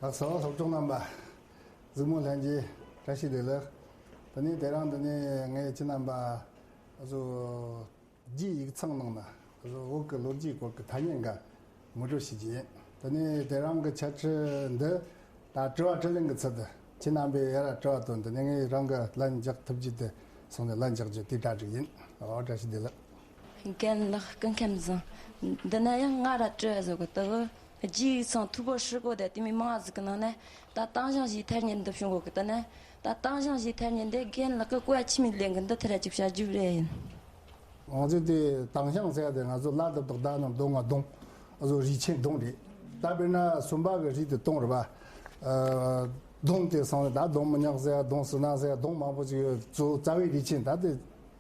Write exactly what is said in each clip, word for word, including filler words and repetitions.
ལགས་སོ། སློབ་སྦྱོང་རྣམ་པ། གཟིགས་མོ་ལྷན་རྒྱས་བཀྲ་ཤིས་བདེ་ལེགས། དེ་ནས་དེ་རིང་འདི་ནས་ངས་ཁྱེད་རྣམ་པ་ཨ་ཟོ་རྒྱའི་ཡིག་ཚང་ནང་ན་ཨ་ཟོ་བོད་ཀྱི་ལོ་རྒྱུས་སྐོར་གྱི་ཐ་སྙད་འགའ་ངོ་སྤྲོད་ཞུ་རྒྱུ་ཡིན། དེ་ནས་དེ་རིང་གི་འཆད་ཁྲིད་འདི་ད་དྲི་བ་དྲིས་ལན་གྱི་ཚུལ་དུ་ཁྱེད་རྣམ་པས་ཡར་དྲི་བ་བཏོན། དེ་ནས་ངས་རང་གི་ལན་རྒྱག་ཐུབ་རྒྱུ་དེ་སོང་ནས་ལན་རྒྱག་རྒྱུ་དེ་གྲ་སྒྲིག་ཡིན། ཨོ་བཀྲ་ཤིས་བདེ་ལེགས། རྒན་ལགས་སྐུ་ཁམས་བཟང་། འདི་ན་ཡང་ང་ར་དྲི་བ་བཟོ་གི་ལྟ་བུ། རྒྱའི་ཡིག་ཚང་ཐུ་བོ་ཧྲི་གོ་དེ་དེ་མི་མང་ཟིག་གི་ནང་ནས་ད་དྭང་ཞང་ཞེས་ཐ་སྙད་འདི་བྱུང་གོ་གི། ད་ནས་ད་དྭང་ཞང་ཞེས་ཐ་སྙད་འདི་རྒན་ལགས་ཀྱི་གོ་བ་ཆི་མི་ལེན་གི། འདི་ཐད་ར་ཅིག་བཤད་རྒྱུ་རེ་ཡིན། ང་ཚོས་དེ་དྭང་ཞང་ཟེར་ཡ་དེ་ང་ཚོ་ལ་དེ་དོག་ད་ནང་གདོང་ང་གདོང་ཨ་ཟོ་རིགས་ཆེན་གདོང་རེད། ད་དཔེར་ན་སུམ་པ་གི་རིགས་དེ་གདོང་རེད་པ། ཨ་གདོང་དེ་སོང་ནས་ད་གདོང་མི་ཉག་ཟེར་ཡ། གདོང་སི་ན་ཟེར་ཡ། གདོང་མང་པོ་ཅིག་ཡོད། གཙོ་བོ་རྩ་བའི་རིགས་ཆེན། ད་དེ་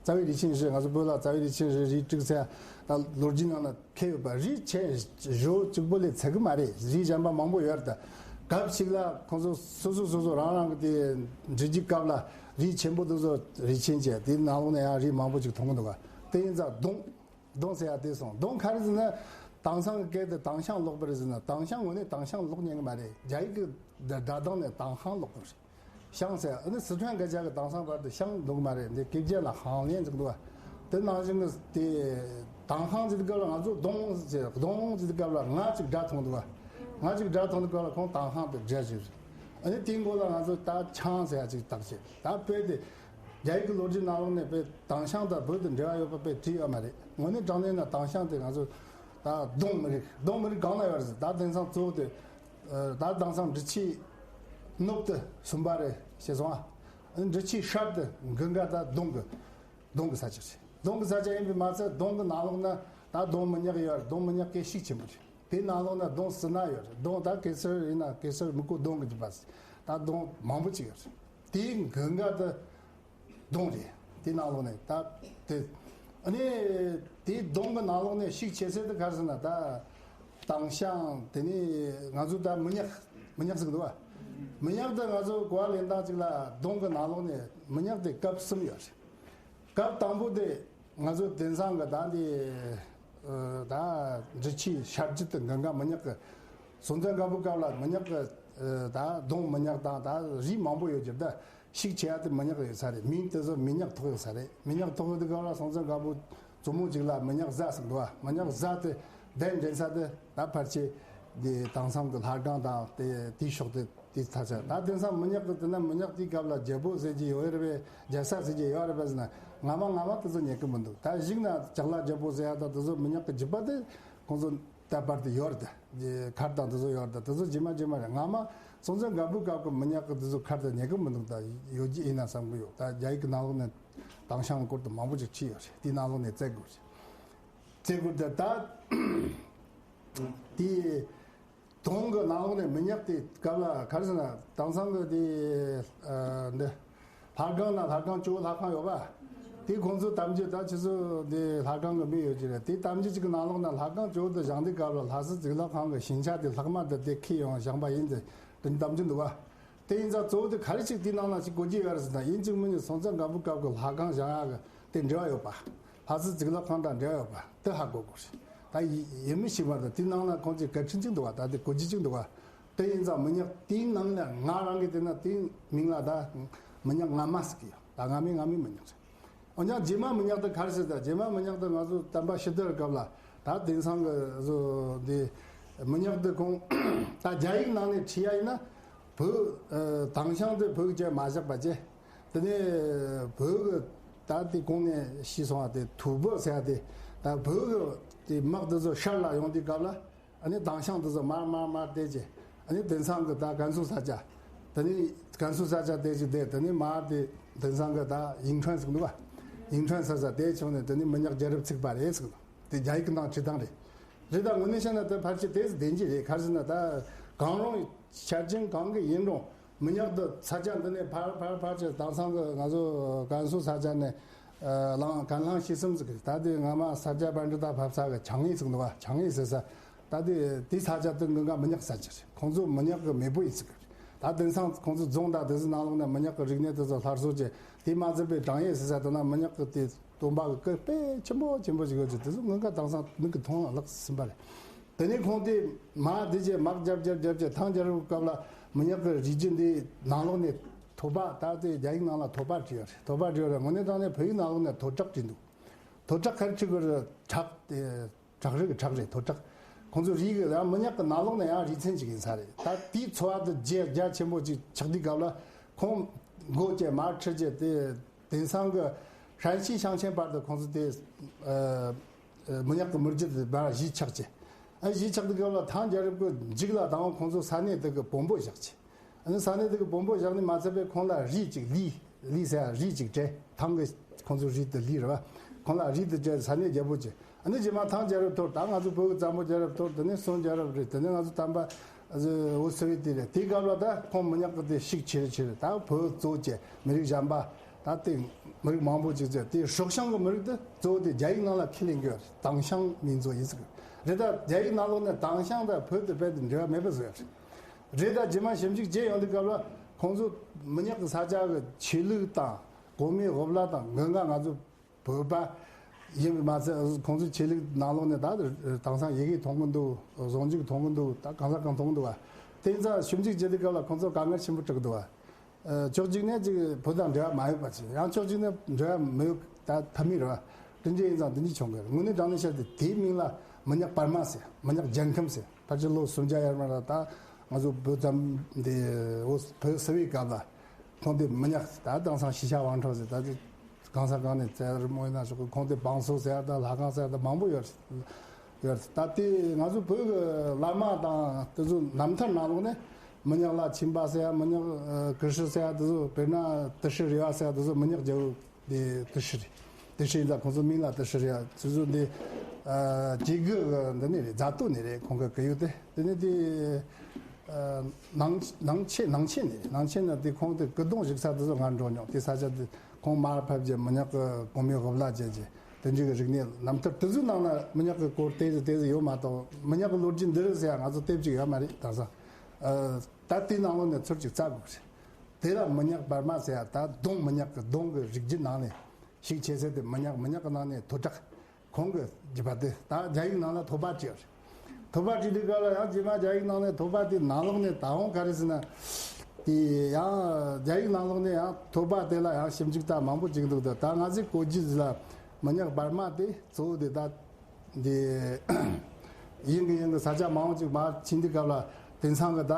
རྩ་བའི་རིགས་ཆེན་བཞི། ང་ཚོ་བོད་ལ་རྩ་བའི་རིགས་ཆེན་བཞི་རིགས་དྲུག་ཟེར་ཡ་ད་ལོ་རྒྱུས་ནང་ན་ཁེལ་ཡོད་པ། རིགས་ཆེན་བཞི་བོ་གཅིག་པོ་ལས་ཚད་གི་མ་རེད། རིགས་གཞན་པ་མང་པོ་ཡོད་རེད། ད་སྐབས་ཤིག་ལ་ཁོང་ཚོ་སོ་སོ་སོ་སོ་རང་རང་གི་དེ་འབྲི་རྒྱུའི་སྐབས་ལ་རིགས་ཆེན་པོ་དེ་ཚོ་རིགས་ཆེན་བྱས། དེའི་ནང་ལོགས་ནས་ཡང་རིགས་མང་པོ་ཅིག་མཐོང་གི་འདུག་ག། དེ་ཡིན་ཙང་གདོང་གདོང་ཟེར་ཡ་དེ་སོང་། གདོང་ག་རེ་ཟེར་ན། དེང་སང་གི་སྐད་དུ་དྭང་ཞང་ཀློག་པ་རེད་ཟེར་ན། དྭང་ཞང་ངོས་ནས་དྭང་ཞང་ཀློག་ཉན་གི་མ་རེད། རྒྱ་ཡིག་གི་སྒྲ་སྒྲ་གདངས་ནས་དྭང་ཧང་ཀློག་པ་རེད། ཞང་ཟེར། ཨ་ནི་སི་ཁྲོན་སྐད་ཆ་གི་དེང་སང་བར་དུ་ཞང་འདུག་མ་རེད། འདི་སྐད་རྒྱན་ལ་ཧང་ལེན་ཟེར་འདུག་བ། དེ་ནང་བཞིན་གི་དེ་དྭང་ཧང་ཟེར་དུས་སྐབས་ལ་ང་ཚོ་གདོང་ཟེར། གདོང་ཟེར་དུས་སྐབས་ལ་ང་ཅིག་སྒྲ་མཐོང་འདུག་བ། ང་ཅིག་སྒྲ་མཐོང་དུས་སྐབས་ལ་ཁོང་དྭང་ཧང་དེ་སྒྲ་ཞིག་རེད། ཨ་ནི་དེའི་མགོ་ལ་ང་ཚོ་ད་ཆང་ཟེར་ཡ་ཅིག་བཏགས་བྱས། ད་བོད་དེ་རྒྱ་ཡིག་གི་ལོ་རྒྱུས་ནང་ལོགས་ནས་བོད་དྭང་ཞང་དང་བོད་དུ་འབྲེལ་བ་ཡོད་པ་བོད་བྲིས་ཡོད་མ་རེད། དངོས་གནས་དྲང་གནས་ན་དྭང་ཞང་དེ་ང་ཚོ་ད་གདོང་མི་རིགས། གདོང་མི་རིགས་གང་ན་ཡོད་རེད། ད་དེང་སང་གཙོ་བོ་དེ་ད་དེང་སང་འབྲི་ཆུའི་ནུབ་དེ་སུམ་པ་རེད་ཤེས་སོང་ཨ། འབྲི་ཆུའི་ཤར་དེ་གུན་ག་ད་གདོང་གི་གདོང་གི་ས་ཆ་རེད། གདོང་གི་ས་ཆ་ཡིན་པས་མ་ཚད་གདོང་གི་ནང་ལོགས་ན་ད་གདོང་མི་ཉག་ཡོད་རེད། གདོང་མི་ཉག་གི་ཤུགས་ཆེན་པོ་རེད། དེའི་ནང་ལོགས་ན་གདོང་སི་ན་ཡོད་རེད། གདོང་ད་གེ་སར་ཡིན་ན་གེ་སར་མི་གོ་གདོང་གི་རྒྱུད་པ་ཟེར། ད་གདོང་མང་པོ་ཅིག་ཡོད་རེད། དེའི་གུན་ག་ད་གདོང་རེད། དེའི་ནང་ལོགས་ནས་ད་དེ་ཨ་ནི་དེའི་གདོང་གི་ནང་ལོགས་ནས་ཤུགས་ཆེ་ཤོས་དེ་ག་རེ་ཟེར་ན། ད་དྭང་ཞང་། དེ་ནས་ང་ཚོ་ད་མི་ཉག་མི་ཉག་ཟེར་གི་འདུག་བ། མི་ཉག་དེ་ང་ཚོ་གོ་བ་ལེན་སྟངས་གཅིག་ལ་གདོང་གི་ནང་ལོགས་ནས་མི་ཉག་དེ་སྐབས་གསུམ་ཡོད་རེད། སྐབས་དང་པོ་དེ་ང་ཚོ་དེང་སང་གི་ད་འདི་ཨ་ད་འབྲི་ཆུའི་ཤར་རྒྱུད་དེ་གུན་ག་མི་ཉག་གི་སྲོང་བཙན་སྒམ་པོའི་སྐབས་ལ་མི་ཉག་གི་ཨ་ད་གདོང་མི་ཉག་དང་ད་རིགས་མང་པོ་ཡོད་རྒྱུ། ད་ཤུགས་ཆེ་ཡ་དེ་མི་ཉག་ཡོད་ས་རེད། མིང་དེ་ཚོ་མི་ཉག་ཐོགས་ཡོད་ས་རེད། མི་ཉག་ཐོགས་ཡོད་དུས་སྐབས་ལ་སྲོང་བཙན་སྒམ་པོ་མཚོ་མོ་གཅིག་ལ་མི་ཉག་གཟའ་ཟེར་འདུག་བ། མི་ཉག་གཟའ་དེ་གདན་འདྲེན་ས་དེ་ད་ཕལ་ཆེར་འདི་དེང་སང་གི་ལྷ་སྒང་དང་དེ་དེའི་ཕྱོགས་དེ་དེ་ཚ་ཚ། ད་དེང་སང་མི་ཉག་གི་དེ་ན་མི་ཉག་དེའི་སྐབས་ལ་རྒྱལ་པོ་ཟེར་གྱི་ཡོད་རེད་པས། རྒྱལ་ས་ཟེར་གྱི་ཡོད་རེད་པས་ཟེར་ན། སྔ་མ་སྔ་མ་དེ་ཚོ་ཉན་གི་མི་འདུག། ད་གཞུག་ན་ལྕགས་ལ་རྒྱལ་པོ་ཟེར་ཡ་ད་དེ་ཚོ་མི་ཉག་གི་རྒྱུད་པ་དེ་ཁོང་ཚོ་ད་བར་དུ་ཡོད་རེད། དེ་མཁར་དང་དེ་ཚོ་ཡོད་རེད། དེ་ཚོ་རྗེས་མ་རྗེས་མ་རེད། སྔ་མ་སྲོང་བཙན་སྒམ་པོའི་སྐབས་ཀྱི་མི་ཉག་གི་དེ་ཚོ་མཁར་དེ་ཉན་གི་མི་འདུག། ད་ཡོད་ཀྱི་ཡིན་ན་བསམ་གི་ཡོད། ད་རྒྱ་ཡིག་གི་ནང་ལོགས་ནས་དྭང་ཞང་སྐོར་དུ་མང་པོ་ཅིག་ཁྲིད་ཡོད་རེད། དེའི་ནང་ལོགས་ནས་བཙལ་དགོས་རེད། བཙལ་དགོས་རེད། ད་དེ་གདོང་གི་ནང་ལོགས་ནས་མི་ཉག་དེ་སྐབས་ལ་ག་རེ་ཟེར་ན། དེང་སང་གི་དེ་ཨ་འདི་ལྷ་སྒང་ན་ལྷ་སྒང་ཇོ་བོ་ལྷ་ཁང་ཡོད་པ། དེ་ཁོང་ཚོ་གཏམ་རྒྱུད། ད་ཁྱེད་ཚོ་འདི་ལྷ་སྒང་གི་མི་ཡོད་ཀྱི་རེད། དེ་གཏམ་རྒྱུད་ཅིག་གི་ནང་ལོགས་ན་ལྷ་སྒང་ཇོ་བོ་དེ་བཞེངས་དུས་སྐབས་ལ་ལྷ་ས་གཙུག་ལག་ཁང་གི་ཞེན་ཆ་དེ་ལྷག་མ་དེ་དེ་ཁྱེར་ཡོང་བཞེངས་པ་ཡིན། དེ་དེ་གཏམ་རྒྱུད་འདུག་བ། དེ་ཡིན་ཙང་གཙོ་བོ་དེ་ག་རེ་ཅིག་དེའི་ནང་ན་ཅིག་གོ་རྒྱུ་ཡོད་རེད་ཟེར་ན། ཡིན་གཅིག་མིན་གཅིག་སྲོང་བཙན་སྒམ་པོའི་སྐབས་ཀྱི་ལྷ་ཁང་བཞེངས་ཡག་གི་དེ་འབྲེལ་བ་ཡོད་པ། ལྷ་ས་གཙུག་ལག་ཁང་དང་འབྲེལ་བ་ཡོད་པ་དེ་ཧ་གོ་དགོས་རེད། ད་ཡི་ཡིན་མི་ཤེས་པ་དང་དེའི་ནང་ན་ཁོང་ཚོས་གལ་ཆེན་ཅིག་འདུག་བ། ད་དེ་གོ་རྒྱུ་ཅིག་འདུག་བ། དེ་ཡིན་ཙང་མི་ཉག་དེའི་ནང་ལ་ང་རང་གི་དེ་ན་དེའི་མིང་ལ་ད་མི་ཉག་ང་མ་ཟེར་གི་ཡོད། ད་ང་མི་ང་མི་མི་ཉག་རེད། འོན་ཀྱང་རྗེས་མ་མི་ཉག་དེ་ག་རེ་ཟེར། ད་རྗེས་མ་མི་ཉག་དེ་ང་ཚོ་དམ་པ་ཤི་དར་སྐབས་ལ་ད་དེང་སང་གི་བཟོ་འདི་མི་ཉག་དེ་ཁོང་ད་རྒྱ་ཡིག་ནང་ནས་ཁྲིད་ཡ་ཡིན་ན། བོད་ཨ་དྭང་ཞང་དེ་བོད་ཀྱི་བྱས་མ་བཞག་པ་བྱས། དེ་ནས་བོད་ཀྱི་ད་དེ་གོང་ནས་ཤེས་སོང་བ་དེ་ཐུ་བོ་ཟེར་ཡ་དེ། ད་བོད་ཀྱི་དེ་དམག་དེ་ཚོ་ཤར་ལ་ཡོང་དུས་སྐབས་ལ། ཨ་ནི་དྭང་ཞང་དེ་ཚོ་མར་མར་མར་བསྡད་ཅིང་། ཨ་ནི་དེང་སང་གི་ད་ཀན་སུའུ་ས་ཆ། དེ་ནི་ཀན་སུའུ་ས་ཆ་བསྡད་ཅིང་བསྡད། དེ་ནི་མར་དེ་དེང་སང་གི་ད་ཡིང་ཁྲོན་ཟེར་གི་འདུག་བ། ཡིང་ཁྲོན་ས་ཆ་བསྡད་བྱུང་ནས་དེ་ནི་མི་ཉག་རྒྱལ་རབས་ཚུགས་པ་རེད་ཟེར་གི་འདུག། དེ་རྒྱ་ཡིག་གི་ནང་བྲིས་སྟངས་རེད། རེད། ད་དངོས་གནས་བཤད་ན་དེ་ཕལ་ཆེར་དེ་བདེན་གྱི་རེད། ག་རེ་ཟེར་ན་ད་གང་རུང་ཆ་རྐྱེན་གང་གི་ཡིན་རུང་། མི་ཉག་དེ་ས་ཆ་འདི་ནས་ཕར་ཕར་ཕར་ཆེར་དེང་སང་གི་ང་ཚོ་ཀན་སུའུ་ས་ཆ་ནས་ཨ་གངས་ལྷང་བྱེ་གསུམ་ཟེར་གི། ད་དེ་སྔ་མ་ས་སྐྱ་པཎྜི་ཏ་ཕབ་ས་གི་བྱང་ངེས་ཟེར་གི་འདུག་བ། བྱང་ངེས་ཟེར་ས། ད་དེ་དེ་ས་ཆ་དེ་གུན་ག་མི་ཉག་ས་ཆ་རེད། ཁོང་ཚོ་མི་ཉག་གི་མེས་པོ་ཡིན་ཟེར་གི་རེད། ད་དེང་སང་ཁོང་ཚོ་རྫོང་དང་དེ་ཚོའི་ནང་ལོགས་ནས་མི་ཉག་གི་རིག་གནས་དེ་ཚོ་སླར་གསོ་བྱས། དེ་མ་ཟད་པའི་བྲང་ཡས་ཟེར་ས་དེ་ན་མི་ཉག་གི་དེ་སྟོན་པ་གི་སྐུ་དཔེ་ཆེན་པོ་ཆེན་པོ་ཞིག་ཡོད་ཀྱི། དེ་ཚོ་གུན་ག་དེང་སང་མིག་གིས་མཐོང་ལ་ལག་ཟིན་པ་རེད། དེ་ནས་ཁོང་དེ་མ་དེ་རྗེས་མར་རྒྱབ་རྒྱབ་རྒྱབ་རྗེས་ཐང་རྒྱལ་རབས་སྐབས་ལ་མི་ཉག་གི་རིགས་རྒྱུད་འདི་ནང་ལོགས་ནས་ཐོ་པ། ད་དེ་རྒྱ་ཡིག་ནང་ལ་ཐོ་པ་བྲིས་ཡོད་རེད། ཐོ་པ་བྲིས་ཡོད་རེད། དངོས་གནས་དྲང་གནས་བོད་ཡིག་ནང་ལོགས་ནས་ཐོ་བྲག་བྲིས་འདུག་ཐོ་བྲག་ག་རེ་བྲིས་དགོས་རེད། བྲག་དེ་བྲག་རི་གི་བྲག་རེད། ཐོ་བྲག་ཁོང་ཚོ་རིགས་ཀྱི་ཡང་མི་ཉག་གི་ནང་ལོགས་ནས་ཡང་རིགས་ཚན་ཅིག་ཡིན་ས་རེད། ད་དེའི་ཚོ་བ་དེ་རྒྱ་རྒྱ་ཆེན་པོ་ཅིག་ཆགས་དུས་སྐབས་ལ་ཁོང་མགོ་བཅད་མར་ཁྲིད་བྱས། དེ་དེང་སང་གི་ཧྲན་ཞི་ཞང་ཆེན་བར་དུ་ཁོང་ཚོ་དེ་ཨ་མི་ཉག་གི་མི་རྒྱུད་དེ་མར་གཞིས་ཆགས་བྱས། ཨ་གཞིས་ཆགས་དུས་སྐབས་ལ་ཐང་རྒྱལ་རབས་ཀྱི་མཇུག་ལ་དང་པོ་ཁོང་ཚོ་ས་གནས་དེ་གི་བོན་པོ་བཞག་བྱས། ཨ་ནི་ས་གནས་དེ་གི་བོན་པོ་བཞག་ནས་མ་ཚད་པའི་ཁོང་ལ་རུས་ཅིག་ལུས། ལུས་ཟེར་ཡ་རུས་ཅིག་སྤྲད། ཐང་གི་ཁོང་ཚོའི་རུས་དེ་ལུས་རེད་བ། ཁོང་ལ་རུས་དེ་སྤྲད། ས་གནས་རྒྱལ་པོ་བྱས། ཨ་ནི་རྗེས་མ་ཐང་རྒྱལ་རབས་འཐོར། ད་ང་ཚོ་བོད་ཀྱི་བཙན་པོ་རྒྱལ་རབས་འཐོར། དེ་ནས་སུང་རྒྱལ་རབས་རེད། དེ་ནས་ང་ཚོ་དམ་པ་འོ་སི་བི་དེ་རེད། དེའི་སྐབས་ལ་ད་ཁོང་མི་ཉག་གི་དེ་ཤུགས་ཆེ་རུ་ཆེ་རུ། ད་བོད་གཙོ་བྱས་མི་རིགས་གཞན་པ་ད་དེ་མི་རིགས་མང་པོ་ཅིག་བྱས། དེ་སྲོག་ཤིང་གི་མི་རིགས་དེ་གཙོ་བོ་དེ་རྒྱ་ཡིག་ནང་ལ་ཁས་ལེན་གྱི་ཡོད་རེད། དྭང་ཤང་མིང་ཚོ་ཡིན་ཟེར་གི་རེད། ད་རྒྱ་ཡིག་ནང་ལོགས་ནས་དྭང་ཤང་དང་བོད་དེ་རྦད་དེ་འབྲེལ་བ་མེད་པ་བཟོས་ཡོད་རེད། རེད། ད་རྗེས་མ་ཞིབ་འཇུག་བྱས་ཡོང་དུས་སྐབས་ལ་ཁོང་ཚོ་མི་ཉག་གི་ས་ཆ་གི་ཆོས་ལུགས་དང་གོང་མའི་འོབ་ལ་དང་མགོན་ཁང་། ང་ཚོ་བོད་པ་ཡིན་པས་མ་ཚད་ཁོང་ཚོའི་ཆོས་ལུགས་ནང་ལོགས་ནས་ད་དེང་སང་ཡི་གེ་མཐོང་གི་འདུག་ཟུང་འཇུག་མཐོང་གི་འདུག་ད་གང་ས་གང་མཐོང་གི་འདུག་བ། དེ་ཚོ་ཞིབ་འཇུག་བྱེད་དུས་སྐབས་ལ་ཁོང་ཚོ་དཀའ་ངལ་ཆེན་པོ་འཕྲད་ཀྱི་འདུག་བ། ཨ་ཕྱོགས་གཅིག་ནས་ཅིག་བོད་དང་འབྲེལ་བ་མ་ཡོད་པ་ཅིག་ཡང་ཕྱོགས་གཅིག་ནས་འབྲེལ་བ་མི་ཡོད། ད་ཐབས་མེད་རེད་བ། དེ་འདྲ་ཡིན་ཙང་འདི་འདྲ་བྱུང་གི་རེད། དངོས་གནས་དྲང་གནས་བཤད་དུས་དེའི་མིང་ལ་མི་ཉག་བར་མ་ཟེར། མི་ཉག་རྒྱལ་ཁམས་ཟེར། ཕལ་ཆེར་ལོ་སུམ་བརྒྱ་ཡར་མར་ལ་ད་ང་ཚོ་བོད་ཙམ་འདི་འོ་བོད་སིལ་བུའི་སྐབས་ལ་ཁོང་དེ་མི་ཉག་ད་དེང་སང་ཤི་ཤ་ཝང་ཁྲོ་ཟེར། ད་དེ་གང་ས་གང་ནས་ཙེ་རི་མོ་ཡིན་ན་ཞོག་གི་ཁོང་དེ་བང་སོ་ཟེར་ཡ་དང་ལྷ་ཁང་ཟེར་ཡ་དང་མང་པོ་ཡོད་ཡོད། ད་དེ་ང་ཚོ་བོད་ཀྱི་བླ་མ་དང་དེ་ཚོ་རྣམ་ཐར་ནང་ལོགས་ནས་མི་ཉག་བླ་ཆེན་པ་ཟེར་ཡ། མི་ཉག་ཀུ་ཤུ་ཟེར་ཡ་དེ་ཚོ། དཔེར་ན་ཏི་ཤྲི་རེ་བ་ཟེར་ཡ་དེ་ཚོ་མི་ཉག་རྒྱལ་པོ་དེ་ཏི་ཤྲི་རེད། ཏི་ཤྲི་ཡིན་ཙང་ཁོང་ཚོ་མིང་ལ་ཏི་ཤྲི་རེ་བ། དེ་ཚོ་འདི་ཨ་ཇི་གི་འདི་ནས་རེད། རྫ་སྟོད་ནས་རེད། ཁོང་གི་སྐུ་ཡུལ་དེ། དེ་ནས་དེ་ཨ་ནང་ནང་ཆེན་ནང་ཆེན་ནས་རེད། ནང་ཆེན་ནས་དེ་ཁོང་དེ་སྐུ་གདུང་བཞུགས་ས་དེ་ཚོ་ང་འགྲོ་མྱོང་། དེ་ས་ཆ་དེ་ཁོང་མར་ཕེབས་རྗེས་མི་ཉག་གི་གོང་མའི་འོབ་ལ་བྱས་རྗེས་དེ་འདྲའི་གི་རིག་གནས་རྣམ་ཐར་དེ་ཚོའི་ནང་ན་མི་ཉག་གི་སྐོར་ཏོག་ཙམ་ཏོག་ཙམ་ཡོད་མ་གཏོགས། མི་ཉག་གི་ལོ་རྒྱུས་འདི་རེད་ཟེར་ཡ་ང་ཚོ་དེབ་ཅིག་ཡོད་མ་རེད། དེང་སང་ཨ་ད་དེའི་ནང་ལོགས་ནས་ཚུར་ཅིག་བཙལ་དགོས་རེད། དེ་ལ་མི་ཉག་བར་མ་ཟེར་ཡ། ད་གདོང་། མི་ཉག་གི་གདོང་གི་རིགས་རྒྱུད་ནང་ནས་ཤུགས་ཆེ་ས་དེ་མི་ཉག་མི་ཉག་གི་ནང་ནས་ཐོ་བྲག་ཁོང་གི་རྒྱུད་པ་དེ། ད་རྒྱ་ཡིག་ནང་ལ་ཐོ་པ་བྲིས་ཡོད་རེད། ཐོ་པ་བྲིས་དུས་སྐབས་ལ་ཡང་རྗེས་མ་རྒྱ་ཡིག་ནང་ནས་ཐོ་པ་དེ་ནང་ལོགས་ནས་ད་འོང་ག་རེ་ཟེར་ན། དེ་ཡང་རྒྱ་ཡིག་ནང་ལོགས་ནས་ཡང་ཐོ་པ་དེ་ལ་ཡང་ཞིབ་འཇུག་ད་མང་པོ་བྱེད་ཀྱི་འདུག་ད་ད་ང་ཚོས་གོ་རྒྱུ་ལ་མི་ཉག་བར་མ་དེ་གཙོ་བོ་དེ་ད་འདི་ཡིན་གི་ཡིན་གི་ས་ཆ་མང་པོ་ཅིག་མར་ཕྱིན་དུས་སྐབས་ལ་དེང་སང་གི་ད་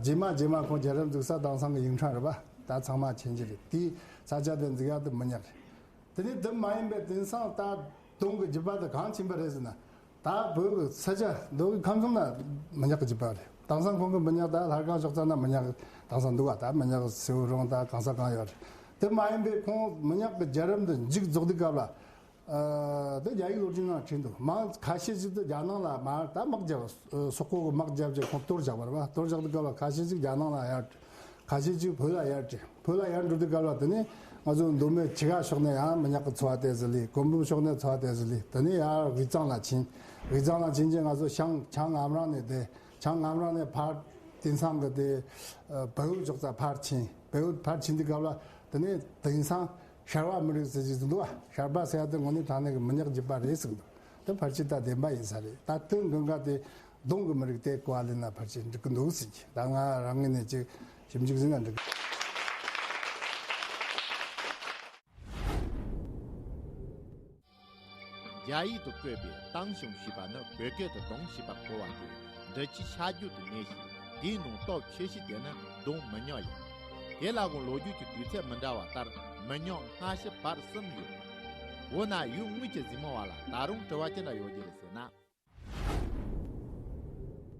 རྗེས་མ་རྗེས་མ་ཁོང་རྒྱལ་རབས་འཛུགས་ས་དེང་སང་གི་ཡིང་ཁྲོན་རེད་པ། ད་ཚང་མ་མཁྱེན་གྱི་རེད། དེའི་ས་ཆ་དེ་འཛུགས་ཡག་དེ་མི་ཉག་རེད། དེ་ནས་དེ་མ་ཡིན་པའི་དེང་སང་ད་གདོང་གི་རྒྱུད་པ་དེ་གང་ཕྱིན་པ་རེད་ཟེར་ན། ད་བོད་ཀྱི་ས་ཆ་མདོ་དབུས་ཁམས་གསུམ་ན་མི་ཉག་གི་རྒྱུད་པ་རེད། དེང་སང་ཁོང་གི་མི་ཉག་ད་ལྷ་ཁང་ཕྱོགས་རྩ་ན་མི་ཉག་གི་དེང་སང་འདུག་བ། ད་མི་ཉག་གི་སེའུ་རོང་ད་གང་ས་གང་ཡོད་རེད། དེ་མ་ཡིན་པའི་ཁོང་མི་ཉག་གི་རྒྱལ་རབས་འདི་མཇུག་རྫོགས་དུས་སྐབས་ལ། ཨ་དེ་རྒྱ་ཡིག་ལོ་རྒྱུས་ནང་བྲིས་འདུག་མང་ཁ་ཤས་ཤིག་དེ་རྒྱ་ནང་ལ་མར་ད་དམག་རྒྱབ། སོག་པོ་གི་དམག་རྒྱབ་རྗེས་ཁོང་གཏོར་བཞག་པ་རེད་པ། གཏོར་བཞག་དུས་སྐབས་ལ་ཁ་ཤས་ཤིག་རྒྱ་ནང་ལ་ཡར། ཁ་ཤས་ཤིག་བོད་ལ་ཡར་བྲོས། བོད་ལ་ཡར་འགྲོ་དུས་སྐབས་ལ་དེ་ནས་ང་ཚོ་མདོ་སྨད་ཆུ་ཁ་ཕྱོགས་ནས་ཡང་མི་ཉག་གི་ཚོ་བ་དེ་ཚོ་སླེབས། གོ་འབུམ་ཕྱོགས་ནས་ཚོ་བ་དེ་ཚོ་སླེབས། དེ་ནས་ཡར་དབུས་གཙང་ལ་ཕྱིན། དབུས་གཙང་ལ་ཕྱིན་རྗེས་ང་ཚོ་བྱང་བྱང་ངམ་རང་ནས་བསྡད། བྱང་ངམ་རང་ནས་ཕར་དེང་སང་གི་དེ་ཨ་བལ་ཡུལ་ཕྱོགས་ས་ཕར་ཕྱིན། བལ་ཡུལ་ཕར་ཕྱིན་དུས་སྐབས་ལ་དེ་ནས་དེང་སང་ཤར་བ་མི་རིགས་ཟེར་གྱི་འདུག་བ། ཤར་པ་ཟེར་ཡ་དེ་དངོས་གནས་དྲང་གནས་ཀྱི་མི་ཉག་རྒྱུད་པ་རེད་ཟེར་གྱི་འདུག་དེ་ཕལ་ཆེར་ད་བདེན་པ་ཡིན་ས་རེད། ད་དོན་དགོན་ཁ་དེ་གདོང་གི་མི་རིགས་དེ་གོ་བ་ལེན་ན་ཕལ་ཆེར་འགྲིག་གི་འདུག་ཟེར་གྱི། ད་ང་རང་ངོས་ནས་ཅིག་ཞིབ་འཇུག་ཟིན་ན་འགྲིག་རྒྱ་ཡིག་ཏུ་བཀོད་པའི་ཏང་ཞུང་ཞེས་པ་ནི་བོད་སྐད་དུ་གདོང་ཞེས་པར་གོ་བ་སྟེ། འབྲི་ཆུའི་ཤར་རྒྱུད་དུ་གནས་ཤིང་། དེའི་ནང་སྟོབས་ཆེ་ཤོས་དེ་ནི་གདོང་མི་ཉག་ཡིན། དེ་ལ་དགོངས་ལོ་རྒྱུས་ཀྱི་དུས་ཚད་མི་འདྲ་བ་ལྟར་མི་ཉག་སྔ་ཕྱི་བར་གསུམ་ཡོད། འོ་ན་ཡུལ་དངོས་ཀྱི་གཟིགས་མོ་བ་ལ་ད་རུང་དྲི་བ་ཅི་འདྲ་ཡོད་ཀྱི་རེད་ཟེར་ན།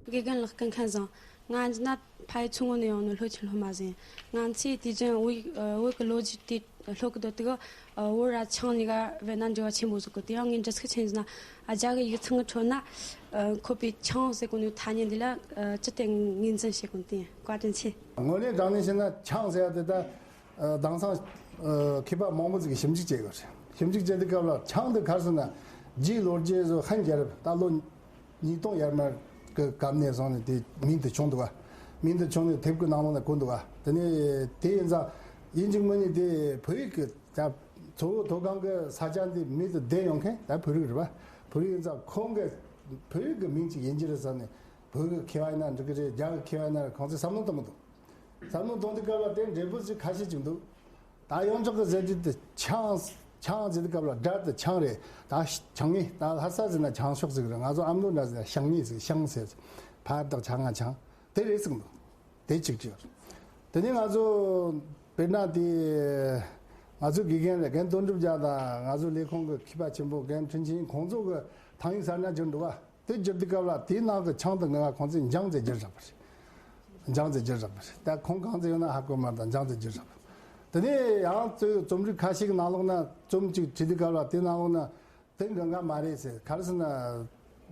དགེ་རྒན་ལགས་སྐུ་ཁམས་བཟང་། ང་འཇི་ན་ཕ་ཡུལ་མཚོ་སྔོན་ནས་ཡོང་ནི་ལྷོ་ཆེན་སློབ་མ་ཟིན། ང་ཚོས་དུས་རྒྱུན་བོད་ཡིག་ཨ་བོད་ཀྱི་ལོ་རྒྱུས་དེ་ཀློག་གི་སྡོད་དུས། ཨ་བོད་ར་ཆང་གཉིས་ཀ་བས་ན་འབྲེལ་བ་ཆེན་པོ་བཟོ་གི། དེ་ཡང་ངས་འདྲི་ཚིག་ཆེན་ཟིན་ན། ཨ་རྒྱ་གི་ཡིག་ཚང་གི་ཁྲོད་ན་ཨ་འཁོད་པའི་ཆང་ཟེར་གོ་ནི་ཐ་སྙད་འདི་ལ་ཨ་ཅི་སྟེ་ངོས་འཛིན་བྱེད་གོ་ནི་དེ་བཀའ་དྲིན་ཆེ། དངོས་གནས་དྲང་གནས་བཤད་ན་ཆང་ཟེར་ཡ་དེ་ད། ཨ་དེང་སང་ཨ་མཁས་པ་མང་པོ་ཅིག་གིས་ཞིབ་འཇུག་བྱས་ཡོད་རེད། ཞིབ་འཇུག་བྱས་དུས་སྐབས་ལ་ཆང་འདི་ག་རེ་ཟེར་ན། རྒྱའི་ལོ་རྒྱུས་སུ་ཧན་རྒྱལ་རབས་ད་ལོ་ཉིས་སྟོང་ཡར་མར་གི་སྐབས་ནས་བཟུང་ནས་དེ་མིང་དེ་བྱུང་འདུག་ག་མིང་དེ་བྱུང་ནས་དེབ་ཀྱི་ནང་ལོགས་ནས་བཀོད་འདུག་ག་དེ་ནས་དེ་ཡིན་ཙང་ཡིན་གཅིག་མིན་གཉིས་དེ་བོད་ཡིག་གི་ད་མཚོ་བོད་མཐོ་སྒང་གི་ས་ཆ་འདི་མི་དེ་བསྡད་ཡོང་མཁན་ད་བོད་རིགས་རེད་པ། བོད་རིགས་ཡིན་ཙང་ཁོང་གི་ བོད་ཀྱི་མིང་ཅིག་ཡིན་གྱི་རེད་བསམ་ནས། བོད་ཀྱི་མཁས་པ་ཡིན་ན་འགྲིག་གི་རེད། རྒྱ་གི་མཁས་པ་ཡིན་ན་རེད། ཁོང་ཚོས་བསམ་བློ་གཏོང་གི་འདུག་བསམ་བློ་གཏོང་དུས་སྐབས་ལ་དེ་འབྲས་བུ་ཅིག་ཁ་ཤས་ཅིག་འདུག་ད་ཡོངས་གྲགས་ཀྱི་ཟེར་རྒྱུ་དེ་ཆང་། ཆང་ཟེར་དུས་སྐབས་ལ་སྒྲ་དེ་ཆང་རེད། ད་ཆང་ངེ་ད་ལྷ་ས་ཟེར་ན་ཆང་ཤོག་ཟེར་གི་རེད། ང་ཚོ་ཨ་མདོ་འདྲ་ཟེར་ན་ཤང་ངེ་ཟེར། ཤང་ཟེར་ཕ་དག་ཆ་ང་ཆང་དེ་རེད་ཟེར་གི་འདུག་དེ་གཅིག་བྱས། དེ་ནས་ང་ཚོ་དཔེར་ན་དེ་ང་ཚོའི་དགེ་རྒན་རེད། རྒན་དོན་གྲུབ་རྒྱལ་དང་ང་ཚོའི་ལས་ཁུངས་ཀྱི་མཁས་པ་ཆེན་པོ་རྒན་ཁྲིན་ཆིན་ཁོང་ཚོ་གི་ཐང་ཡིག་གསར་རྙིང་བསྒྱུར་འདུག་བ། དེ་བསྒྱུར་དུས་སྐབས་ལ་དེའི་ནང་གི་ཆང་དང་ངེས་པ་ཁོང་ཚོས་འཇང་ཟེར་བསྒྱུར་བཞག་པ་རེད། འཇང་ཟེར་བསྒྱུར་བཞག་པ་རེད། ད་ཁོང་གང་ཚོད་ཡོད་ན་ཧ་གོ་མ་རེད། ད་འཇང་ཟེར་བསྒྱུར་བཞག་པ། དེ་ནས་ཡང་གཙོས་རྩོམ་རིག་ཁ་ཤས་ཀྱི་ནང་ལོགས་ན་རྩོམ་གཅིག་བྲིས་དུས་སྐབས་ལ་དེ་ནང་ལོགས་ན། དེ་འགའ་འགའ་མ་རེད་ཟེར། ག་རེ་ཟེར་ན།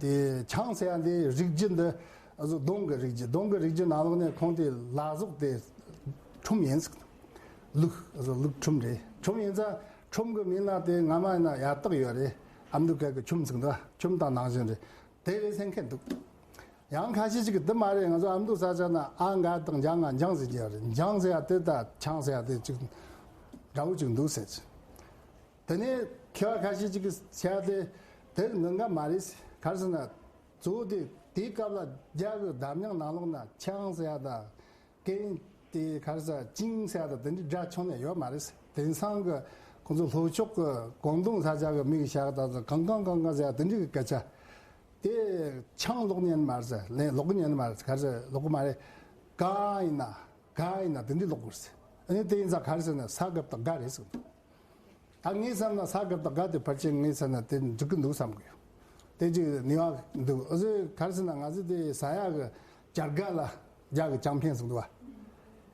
དེ་ཆང་ཟེར་ཡ་འདི་རིགས་རྒྱུད་འདི་ཨ་ཟོ་ལྡོང་གི་རིགས་རྒྱུད། ལྡོང་གི་རིགས་རྒྱུད་ནང་ལོགས་ནས་ཁོང་དེ་ལ་ཟོག་དེ་ཁྲོམ་ཡིན་ཟེར། ལུག་ཨ་ཟོ་ལུག་ཁྲོམ་རེད། ཁྲོམ་ཡིན་ཙང་ཁྲོམ་གི་མིང་ལ་དེ་སྔ་མ་ཡིན་ན་ཡ་རྟགས་ཡོད་རེད། ཨ་མདོ་སྐད་གི་ཁྱོམ་ཟེར་འདུག་ཁྱོམ་དང་ནང་བཞིན་རེད། དེ་རེད་ཟེར་མཁན་འདུག་ཡང་ཁ་ཤས་ཅིག་གིས་འདི་མ་རེད། ང་ཚོ་ཨ་མདོ་ས་ཆ་ན་ཨ་འགའ་དང་འཇང་ང་འཇང་ཟེར་གྱི་ཡོད་རེད། འཇང་ཟེར་ཡ་དེ་ད་ཆང་ཟེར་ཡ་དེ་ཅིག་འདྲ་བོ་ཅིག་འདུག་ཟེར། དེ་ནས་མཁས་པ་ཁ་ཤས་ཅིག་གིས་བཤད་དེ་དེ་ངན་ག་མ་རེད། ག་རེ་ཟེར་ན། གཙོ་བོ་དེ་དེའི་སྐབས་ལ་རྒྱ་གི་གདམས་ངག་ནང་ལོགས་ན་ཆང་ཟེར་ཡ་དང་ཀེན་དེ་ག་རེ་ཟེར་ཅིང་ཟེར་ཡ་དང་དེ་འདྲའི་སྒྲ་ཆུང་ནས་ཡོད་མ་རེད། དེང་སང་གི་ཁོང་ཚོ་ལྷོ་ཕྱོགས་ཀྱི་ཀོང་ཏུང་ས་ཆ་གི་མི་གི་བཤད་ག་ད་ཚོ་གང་གང་གང་གང་ཟེར་ཡ་དེ་འདྲའི་གི་སྐད་ཆ་དེ་ཆང་ལོག་ཉན་མ་རེད་ཟེར། ལན་ལོག་ཉན་མ་རེད། ག་རེ་ཟེར་ལོག་གི་མ་རེད། ག་ཡིན་ན་ག་ཡིན་ན་དེ་འདྲའི་ལོག་དགོས་ཟེར། ཨ་ནི་དེ་ཡིན་ཙང་ག་རེ་ཟེར་ན་ས་གབ་དང་ག་རེད་ཟེར། ད་ངས་བསམ་ན་ས་ག་དང་ག་དེ་ཕལ་ཆེར་ངས་བསམ་ན་དེ་འགྲིག་གི་འདུག་བསམ་གི་ཡོད། དེ་ཅིག་ནུས་པ་འདུག་ཨ་ཟོས་ག་རེ་ཟེར་ན་ང་ཚོ་དེ་ཟ་ཡག་གི་སྦྱར་ག་ལ་རྒྱ་གི་ཅང་ཕན་ཟེར་འདུག་བ།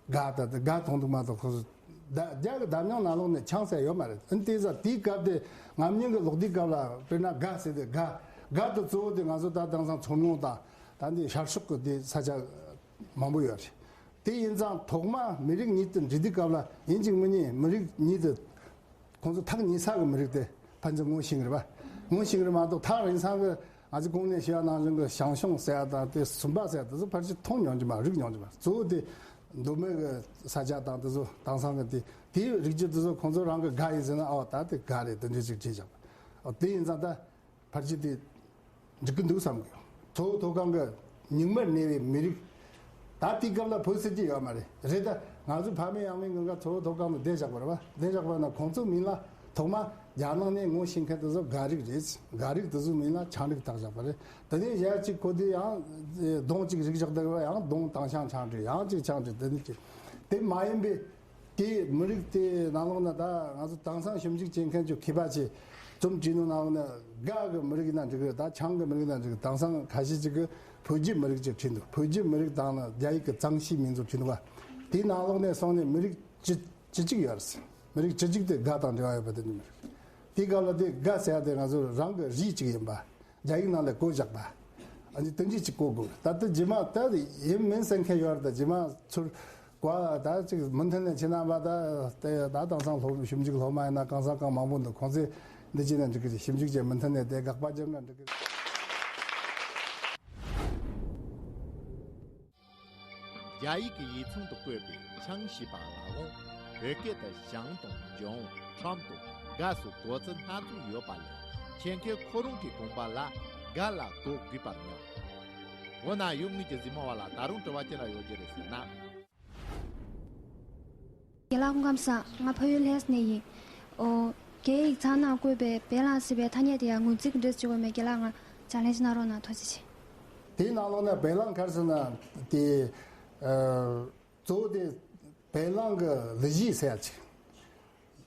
ག་ད་དེ་ག་མཐོང་འདུག་མ་གཏོགས་ཁོ་ཚོ་ད་རྒྱ་གི་གདམས་ངག་ནང་ལོགས་ནས་ཆང་ཟེར་ཡོད་མ་རེད། ཨ་ནི་དེ་ཟ་དེའི་སྐབས་དེ་ངམ་ཉིན་གི་ལོག་དུས་སྐབས་ལ་དཔེར་ན་ག་ཟེར་དེ་ག་ག་དེ་གཙོ་བོ་དེ་ང་ཚོ་ད་དེང་སང་མཚོ་སྔོན་དང་ད་འདི་ཤར་ཕྱོགས་གི་དེ་ས་ཆ་མང་པོ་ཡོད་རེད། དེ་ཡིན་ཙང་ཐོག་མ་མི་རིགས་གཉིས་དེ་འབྲི་དུས་སྐབས་ལ་ཡིན་གཅིག་མིན་གཉིས་མི་རིགས་གཉིས་དེ་ཁོང་ཚོ་ཐག་ཉེ་ས་གི་མི་རིགས་དེ་ཕན་ཚུན་ངོ་ཤེས་ཀྱི་རེད་པ། ངོ་ཤེས་ཀྱི་རེད་མ་གཏོགས་ཐག་རིང་ས་གི་ང་ཚོ་གོང་ནས་ཞུས་པ་ནང་བཞིན་གི་ཞང་ཞུང་ཟེར་ཡ་དང་དེ་སུམ་པ་ཟེར་ཡ་དེ་ཚོ་ཕལ་ཆེར་མཐོང་མྱོང་གི་མ་རེད། རིག་མྱོང་གི་མ་རེད། གཙོ་བོ་དེ་མདོ་སྨད་གི་ས་ཆ་དང་དེ་ཚོ་དེང་སང་གི་དེ་དེའི་རིགས་རྒྱུད་དེ་ཚོ་ཁོང་ཚོ་རང་གི་ག་ཡིན་ཟེར་ན་ཨོ་ད་དེ་ག་རེད་དེ་འདྲ་ཅིག་བྲིས་བཞག་པ། ཨོ་དེ་ཡིན་ཙང་ད། ཕལ་ཆེར་དེ་འགྲིག་གི་འདུག་བསམ་གི། མཚོ་བོད་མཐོ་སྒང་གི་ཉུང་མར་གནས་པའི་མི་རིགས། ད་དེའི་སྐབས་ལ་བོད་ཟེར་གྱི་ཡོད་མ་རེད། རེད་ད་ང་ཚོ་ཕ་མེས་ཡང་མེས་ངོས་ཀ་མཚོ་བོད་མཐོ་སྒང་དུ་བསྡད་བཞག་པ་རེད་བ། བསྡད་བཞག་པ་ན་ཁོང་ཚོའི་མིང་ལ་ཐོག་མ་རྒྱ་ནང་ནས་ངོ་ཤེས་མཁན་དེ་ཚོ་ག་རིགས་རེད། ག་རིགས་དེ་ཚོའི་མིང་ལ་ཆང་རིགས་བཏགས་བཞག་པ་རེད། དེ་ནས་གཞན་གཅིག་ཁོ་དེ་ཡང་ལྡོང་གཅིག་རིགས་བཞག་བསྡད་པ་ཡང་ལྡོང་དང་ཤང་ཆང་བྲིས་ཡང་གཅིག་ཆང་བྲིས་དེ་ནས་གཅིག་དེ་མ་ཡིན་པའི། དེ་མི་རིགས་དེ་ནང་ལོགས་ན་ད་ང་ཚོ་དེང་སང་ཞིབ་འཇུག་བྱེད་མཁན་ཚོ་མཁས་པ་ཆེ་རྩོམ་བྲིས་ནོ་ནང་ལོགས་ན་ག་གི་མི་རིགས་ཡིན་ན་འགྲིག་གི་རེད། ད་ཆང་གི་མི་རིགས་ཡིན་ན་འགྲིག་གི། དེང་སང་ཁ་ཤས་ཅིག་གི་བོད་བརྒྱུད་མི་རིགས་ཅིག་བྲིས་འདུག་བོད་བརྒྱུད་མི་རིགས་དང་ན་རྒྱ་ཡིག་གི་ཙང་ཤིས་མིང་ཚོ་བྲིས་འདུག་བ། དེའི་ནང་ལོགས་ནས་སོང་ནས་མི་རིགས་བཅུ་བཅུ་གཅིག་ཡོད་རེད། མི་རིགས་བཅུ་གཅིག་དེ་ག་དང་འབྲེལ་བ་ཡོད་པ་དེ་ནི་མི་རིགས། དེའི་སྐབས་ལ་དེ་ག་ཟེར་ཡ་དེ་ང་ཚོ་རང་གི་རིགས་གཅིག་ཡིན་པ། རྒྱ་ཡིག་ནང་ལ་བཀོད་བཞག་པ། ཨ་ནི་དོན་གཅིག་ཅིག་བཀོད་དགོས། ད་ལྟ་རྗེས་མ་ད་ཡིན་མིན་གསན་མཁན་ཡོད་རེད། ད་རྗེས་མ་ཚུར་བཀོད་ད་ཅིག་མུ་མཐུད་ནས་བྱེད་ན་པ་ད་དེ་ད་དེང་སང་སློབ་ཞིབ་འཇུག་སློབ་མ་ཡིན་ན་གང་ས་གང་མང་པོ་འདུག་ཁོང་ཚོས་འདི་བྱས་ན་འགྲིག་གི་རེད། ཞིབ་འཇུག་བྱས་མུ་མཐུད་ནས་དེ་དགག་པ་བརྒྱབ་ན་འགྲིག་གི་རེད། རྒྱ་ཡིག་གི་ཡིག་ཚང་དུ་བཀོད་པའི་ཆང་ཞེས་པ་ལ་ཡང་བོད་སྐད་དུ་ཞང་དང་འཇང་། ཁྲོམ་དང་ག་སོགས་གོ་ཚིག་སྣ་ཚོགས་ཡོད་པ་ལས་ཁྱེད་མཁན་ཁོ་རང་གི་དགོངས་པ་ལ་ག་ལ་གོ་དགོས་པར་སྙམ། འོ་ན་ཡུལ་དངོས་ཀྱི་གཟིགས་མོ་བ་ལ་ད་རུང་དྲི་བ་ཅི་འདྲ་ཡོད་ཀྱི་རེད་ཟེར་ན། རྒན་ལགས་སྐུ་ཁམས་བཟང་། ང་ཕ་ཡུལ་ལྷ་ས་ནས་ཡིན། ཨོ། རྒྱའི་ཡིག་ཚང་ནང་བཀོད་པའི་བེ་ལང་ཟེར་བའི་ཐ་སྙད་དེ་ཡང་ངོས་འཛིན་གྱི་འདྲ་ཅིག་འོས་མེད། རྒན་ལགས་ང་ལྗགས་ལན་ཞིག་གནང་རོགས་གནང་། ཐུགས་རྗེ་ཆེ། དེའི་ནང་ལོགས་ནས་བེ་ལང་ག་རེ་ཟེར་ན་དེ། ཨ། གཙོ་བོ་དེ་བེ་ལང་གི་གླུ་གཞས་ཟེར་ཡ་ཅིག་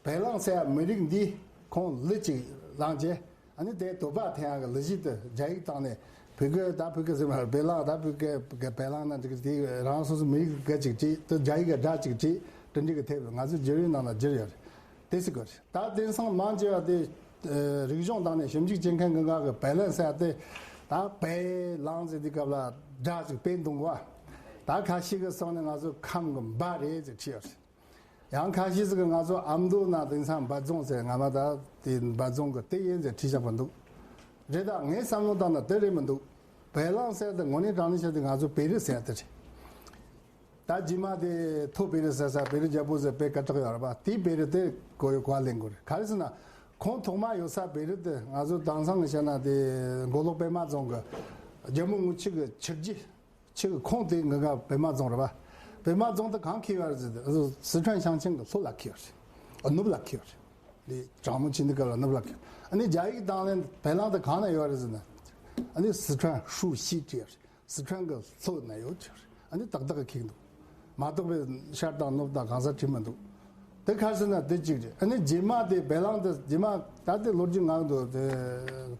བེ་ལང་ཟེར་ཡ་མི་རིགས་འདིས་ཁོང་གླུ་ཅིག་བླངས་རྗེས་ཨ་ནི་དེ་དོ་པ་འཐེན་ཡ་གི་གླུ་གཞས་དེ་རྒྱ་ཡིག་བཏང་ནས་བོད་སྐད་ད་བོད་སྐད་ཟེར་མ་རེད། བེ་ལང་ད་བོད་སྐད་བེ་ལང་ན་འགྲིག་གི་རེད། དེ་རང་སོ་སོ་མི་རིགས་གི་སྐད་ཅིག་བྲིས་དེ་རྒྱ་ཡིག་གི་སྒྲ་ཅིག་བྲིས་དེ་འགྲིག་གི་ཐེབས་ང་ཚོའི་བརྒྱུད་རིམ་ནང་ལ་བསྒྱུར་ཡོད་རེད། དེ་སྲིད་དགོས་རེད། ད་དེང་སང་མང་ཆེ་བ་དེ་རིག་གཞུང་དང་ནས་ཞིབ་འཇུག་བྱེད་མཁན་གྱི་ངག་གི་བེ་ལན་ཟེར་ཡ་དེ་ད་བེ་ལང་ཟེར་དུས་སྐབས་ལ་སྒྲ་ཅིག་སྤེལ་འདུག་གོ། ད་ཁ་ཤས་ཀྱིས་སོང་ནས་ང་ཚོ་ཁམས་ཀྱི་འབའ་རེད་ཟེར་བྲིས་ཡོད་རེད། ཡང་ཁ་ཤས་ཟིག་གིས་ང་ཚོ་ཨ་མདོ་ན་དེང་སང་འབའ་རྫོང་ཟེར་ང་མ་ད་དེ་འབའ་རྫོང་གི་དེ་ཡིན་ཟེར་བྲིས་བཞག་པ་འདུག་རེད། ད་ངས་བསམ་བློ་བཏང་ན་དེ་རེད་མི་འདུག་བེ་ལང་ཟེར་དེ་དངོས་གནས་དྲང་གནས་བཤད་དེ་ང་ཚོ་བེ་རི་ཟེར་དེ་རེད། ད་རྗེས་མ་དེ་ཐོ་བེ་རི་ཟེར་ས་བེ་རི་རྒྱལ་པོ་ཟེར་བེ་སྐད་གྲགས་ཡོད་རེད་པ། དེའི་བེ་རི་དེ་གོ་ཡོད་གོ་ལེན་དགོས་རེད། ག་རེ་ཟེར་ན་ ཁོང་ཐོག་མ་ཡོད་ས་བོད་རིགས་དེ་ང་ཚོ་དེང་སང་གི་བཤད་ན་དེ་མགོ་ལོག་པད་མ་རྫོང་གི་རྒྱལ་མོ་རྔུལ་ཆུ་གི་ཆུ་རྒྱུད་ཆུ་གི་ཁོངས་དེ་ང་ག་པད་མ་རྫོང་རེད་པ། པད་མ་རྫོང་དེ་གང་ཁེལ་བ་རེད་ཟེར་ཏེ་སི་ཁྲོན་ཞིང་ཆེན་གི་ལྷོ་ལ་ཁེལ་བ་རེད། ནུབ་ལ་ཁེལ་བ་རེད། དེ་གྲང་མོ་ཆེ་འདི་ག་ལ་ནུབ་ལ་ཁེལ། ཨ་ནི་རྒྱ་ཡིག་དང་ལེན་བལ་ལང་དེ་གང་ན་ཡོད་རེད་ཟེར་ན། ཨ་ནི་སི་ཁྲོན་ཧྲུའུ་ཞི་བྲིས་རེད། སི་ཁྲོན་གི་ལྷོ་ན་ཡོད་ཅིག་རེད། ཨ་ནི་ཏག་ཏག་གི་ཁེག་འདུག་མ་གཏོགས་པའི་ཤར་དང་ནུབ་དང་གང་ས་བྲིས་མི་འདུག་དེ་ག་རེ་ཟེར་ན་དེ་གཅིག་རེད། ཨ་ནི་རྗེས་མ་དེ་བལ་ལང་དེ་རྗེས་མ་ད་དེ་ལོ་རྒྱུས་ངག་འདུག་དེ་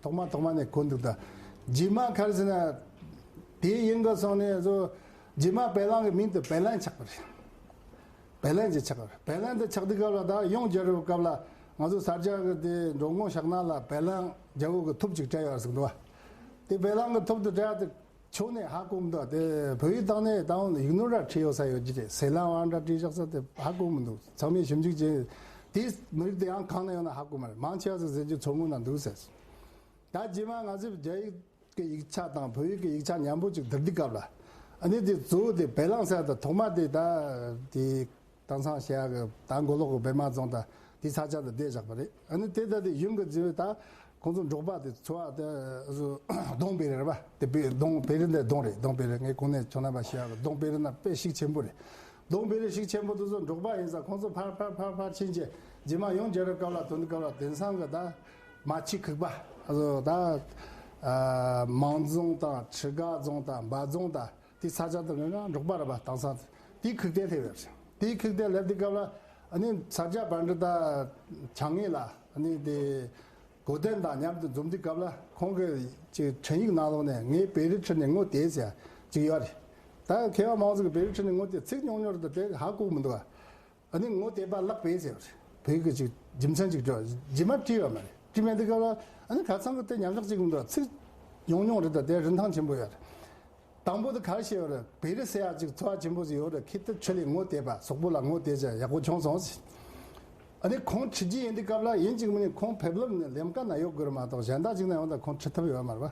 ཐོག་མ་ཐོག་མ་ནས་གོ་འདུག་ད་རྗེས་མ་ག་རེ་ཟེར་ན། དེ་ཡིན་གི་སོང་ནས་བཟོ། རྗེས་མ་བལ་ལང་གི་མིང་དེ་བལ་ལན་ཆགས་པ་རེད། བལ་ལན་ཅིག་ཆགས་པ་རེད། བལ་ལན་དེ་ཆགས་དུས་སྐབས་ལ་ད་ཡང་རྒྱལ་རབས་སྐབས་ལ་ང་ཚོ་ས་སྐྱ་གི་དེ་འགྲོ་མགོན་ཤག་ན་ལ་བལ་ལང་རྒྱལ་པོ་གི་ཐུབ་ཅིག་སྤྲད་ཡོད་ཟིག་འདུག་བ། དེ་བལ་ལང་གི་ཐུབ་དེ་སྤྲད་དེ་ཆོ་ནས་ཧ་གོ་མི་འདུག་དེ་བོད་ཡིག་སྟེང་ནས་ད་འོང་ཡིག་ནོར་ར་བྲིས་ཡོད་ས་ཡོད་ཀྱི་རེད། སེ་ལ་བ་འདྲ་བྲིས་བཞག་ས་དེ་ཧ་གོ་མི་འདུག་ཚང་མས་ཞིབ་འཇུག་བྱས། དེའི་མི་རིགས་དེ་ཡང་གང་ན་ཡོད་ན་ཧ་གོ་མ་རེད། མང་ཆེ་བ་ཟིག་ཟེར་རྒྱུ་མཚོ་སྔོན་ན་འདུག་ཟེར། ད་རྗེས་མ་ང་ཚོས་རྒྱ་ཡིག་གི་ཡིག་ཆ་དང་བོད་ཡིག་གི་ཡིག་ཆ་མཉམ་པོ་ཅིག་བསྡུར་དུས་སྐབས་ལ། ཨ་ནི་དེ་གཙོ་བོ་དེ་བལ་ལང་ཟེར་ཡ་དེ་ཐོག་མ་དེ་ད་དེ་དེང་སང་བཤད་ཡ་གི་ད་མགོ་ལོག་གི་པད་མ་རྫོང་དང་དེ་ས་ཆ་དེ་བསྡད་བཞག་པ་རེད། ཨ་ནི་དེ་ད་དེ་ཡུན་གི་རྗེས་ད་ཁོང་ཚོ་འབྲོག་པ་དེ་ཚོ་བ་དེ་གདོང་བེ་རི་རེད་པ། དེ་བེ་གདོང་བེ་རི་འདི་གདོང་རེད། གདོང་བེ་རི་ངས་གོང་ནས་ཁྱོད་རྣམ་པ་བཤད་ཡ་གི་གདོང་བེ་རི་ན་དཔེ་ཤུགས་ཆེན་པོ་རེད། གདོང་བེ་རི་ཤུགས་ཆེན་པོ་དེ་ཚོ་འབྲོག་པ་ཡིན་ཙང་ཁོང་ཚོ་ཕར་ཕར་ཕར་ཕར་ཕྱིན་རྗེས་རྗེས་མ་ཡང་རྒྱལ་རབས་སྐབས་ལ་ཐོན་དུས་སྐབས་ལ་དེང་སང་གི་ད། མ་ཆི་ཁུག་པ། ཨ་ད། ཨ་མང་རྫོང་དང་ཁྲི་དགའ་རྫོང་དང་འབའ་རྫོང་དང་དེ་ས་ཆ་དེ་ངོས་ན་འབྲོག་པ་རེད་པ། དེང་སང་དེ་ཁུག་རྟས་སླེབས་ཡོད་རེད། དེ་ཁུག་རྟས་སླེབས་དུས་སྐབས་ལ་ཨ་ནི་ས་སྐྱ་པཎྜི་ཏ་བྱང་ངེས་ལ་ཨ་ནི་དེ་གོ་དན་དང་མཉམ་དུ་འཛོམས་དུས་སྐབས་ལ་ཁོང་གི་ཅིག་འཕྲིན་ཡིག་ནང་ལོགས་ནས་ངས་བེ་རི་ཁྲིད་ནས་ངོ་དེད་ཟེར་ཅིག་ཡོད་རེད། ད་མཁས་པ་མང་ཚོགས་ཀྱིས་བེ་རི་ཁྲིད་ནས་ངོ་དེད་ཚིག་ཉུང་ཉུང་རེད། ད་དེ་ཧ་གོ་མི་འདུག་ཨ། ཨ་ནི་ངོ་དེད་པ་ལག་པས་ཟེར་བ་རེད། བོད་ཀྱི་ཅིག་རྒྱུ་མཚན་ཅིག་བརྗོད། རྗེས་མ་བྲིས་ཡོད་མ་རེད། བྲིས་མེད་དུས་སྐབས་ལ་ཨ་ནི་ཁ་སང་གི་དེ་ཉམས་ཆག་ཅིག་མི་འདུག་ཚིག་ཉུང་ཉུང་རེད། ད་དེ་རིན་ཐང་ཆེན་པོ་ཡོད་རེད། དང་པོ་དེ་ག་རེ་བཤད་ཡོད་རེད། བེ་རི་ཟེར་ཡ་ཅིག་ཚོ་བ་ཆེན་པོ་ཞིག་ཡོད་རེད། ཁྱེད་དེ་ཁྲིད་ལས་ངོ་དེད་པ་སོག་པོ་ལ་ངོ་དེད་བྱས་ཡག་པོ་བྱུང་སོང་ཟེར། ཨ་ནི་ཁོང་ཁྲིད་རྒྱུ་ཡིན་དུས་སྐབས་ལ་ཡིན་གཅིག་མིན་གཅིག་ཁོང་ཕེབས་ལམ་ནས་ལེམ་ཀ་ན་ཡོད་དགོས་རེད་མ་གཏོགས་གཞན་དག་ཅིག་ན་ཡོང་ད་ཁོང་ཁྲིད་ཐུབ་ཡོད་མ་རེད་པ།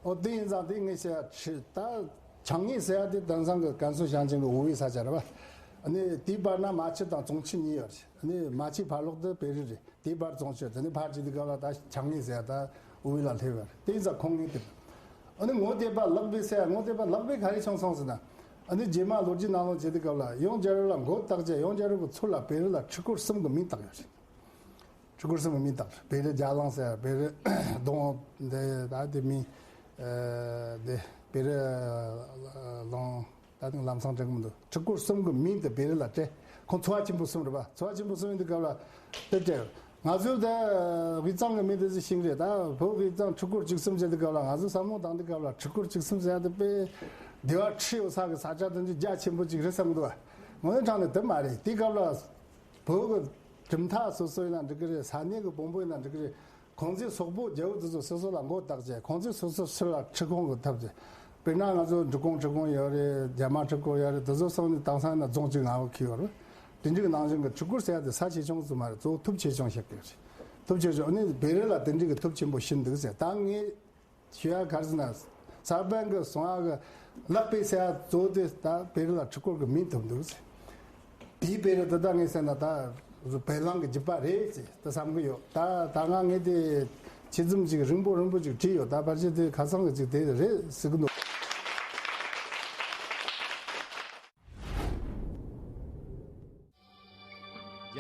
ཨོ་དེ་ཡིན་ཙང་དེ་ངས་བཤད་ཡ་ཁྲིད་ད། བྱང་ངེས་ཟེར་ཡ་དེ་དེང་སང་གི་ཀན་སུའུ་ཞིང་ཆེན་གྱི་དབུས་པའི་ས་ཆ་རེད་པ། ཨ་ནི་དེའི་བར་ན་མ་ཆི་དང་ཙོང་ཆི་གཉིས་ཡོད་རེད། ཨ་ནི་མ་ཆིའི་ཕར་ལོགས་དེ་བེ་རི་རེད། དེའི་བར་ཙོང་ཆི། དེ་ནི་ཕར་ཅི་དུས་སྐབས་ལ་ད་བྱང་ངེས་ཟེར་ཡ་ད་དབུས་པའི་ལ་སླེབས་ཡོད་རེད། དེ་ཡིན་ཙང་ཁོང་ངེས་དེ། ཨ་ནི་ངོ་དེད་པ་ལག་པས་ཟེར་ཡ་ངོ་དེད་པ་ལག་པས་ག་རེ་བྱུང་སོང་ཟེར་ན། ཨ་ནི་རྗེས་མ་ལོ་རྒྱུས་ནང་ལོགས་བྱེད་དུས་སྐབས་ལ་ཡང་རྒྱལ་རབས་ལ་མགོ་བཏགས་རྗེས་ཡང་རྒྱལ་རབས་ཀྱི་ཚུལ་ལ་བེ་རི་ལ་ཁྲི་སྐོར་གསུམ་གྱི་མིང་བཏགས་ཡོད་རེད། ཁྲི་སྐོར་གསུམ་གྱི་མིང་བཏགས་རེད། བེ་རི་རྒྱ་གླིང་ཟེར་བེ་རི་གདོང་འདི་ད་དེ་མིང་ཨ་འདི་བེ་རི་གླིང་ད་དེང་ལམ་སང་དྲན་གི་མི་འདུག་ཁྲི་སྐོར་གསུམ་གྱི་མིང་དེ་བེ་རི་ལ་སྤྲད། ཁོང་ཚོ་བ་ཆེན་པོ་གསུམ་རེད་པ། ཚོ་བ་ཆེན་པོ་གསུམ་ཡིན་དུས་སྐབས་ལ་དེ་སྤྲད། ང་ཚོའི་ད་དབུས་གཙང་གི་མི་དེ་ཚོ་ཤིང་རེད། ད་བོད་དབུས་གཙང་ཁྲི་སྐོར་བཅུ་གསུམ་བྱེད་དུས་སྐབས་ལ་ང་ཚོ་བསམ་བློ་བཏང་དུས་སྐབས་ལ་ཁྲི་སྐོར་བཅུ་གསུམ་ཟེར་ཡ་དེ་དཔེ་སྡེ་བ་ཁྲི་ཡོད་ས་གི་ས་ཆ་དེ་ཚོ་རྒྱ་ཆེན་པོ་ཅིག་རེད་བསམ་གི་འདུག་ངོ་ནས་དྲང་ནས་དེ་མ་རེད། དེའི་སྐབས་ལ་བོད་གི་གྲུབ་མཐའ་སོ་སོ་ཡིན་ན་འགྲིག་གི་རེད། ས་གནས་གི་དཔོན་པོ་ཡིན་ན་འགྲིག་གི་རེད། གོང་ཚེ་སོག་པོ་རྒྱལ་པོ་དེ་ཚོ་སོ་སོ་ལ་མགོ་བཏགས་བྱས་གོང་ཚེ་སོ་སོ་ཕྱིར་ལ་ཁྲི་ཁོང་གི་ཐབས་བྱས། དཔེར་ན་ང་ཚོ་འབྲི་གུང་ཁྲི་ཁོང་ཡོད་རེད། རྒྱ་མ་ཁྲི་སྐོར་ཡོད་རེད། དེ་ཚོ་སོང་ནས་དེང་སང་ན་རྫོང་གཅིག་ནང་ལ་འཁེལ་ཡོད་རེད། དེ་འདྲའི་ནང་བཞིན་གྱི་ཁྲི་སྐོར་ཟེར་ཡ་དེ་ས་ཆེ་ཆུང་ཙམ་མ་རེད། གཙོ་བོ་ཐུབ་ཆེ་ཆུང་བཤད་ཀྱི་ཡོད་རེད། ཐུབ་ཆེ་ཆུང་ཨ་ནི་བེ་རི་ལ་དེ་འདྲའི་གི་ཐུབ་ཆེན་པོ་ཞིག་འདུག་ཟེར། ད་ངས་ཞུ་ཡ་ག་རེ་ཟེར་ན། ས་པཎ་གྱི་གསུང་ཡ་གི་ལག་པས་ཟེར་ཡ་གཙོ་བོ་དེ་ད་བེ་རི་ལ་ཁྲི་སྐོར་གྱི་མིང་ཐོབ་འདུག་ཟེར། དེའི་བེ་རི་དེ་ད་ངས་ཟེར་ན་ད་བལ་གླང་གི་རྒྱུད་པ་རེད་ཟེར་ད་བསམ་གི་ཡོད། ད་ད་ང་ངས་དེ་ཆེད་རྩོམ་ཅིག་རིང་པོ་རིང་པོ་ཅིག་བྲིས་ཡོད། ད་ཕལ་ཆེར་དེ་ཁ་སང་གི་ཅིག་དེ་རེད་ཟེར་གི་འདུག་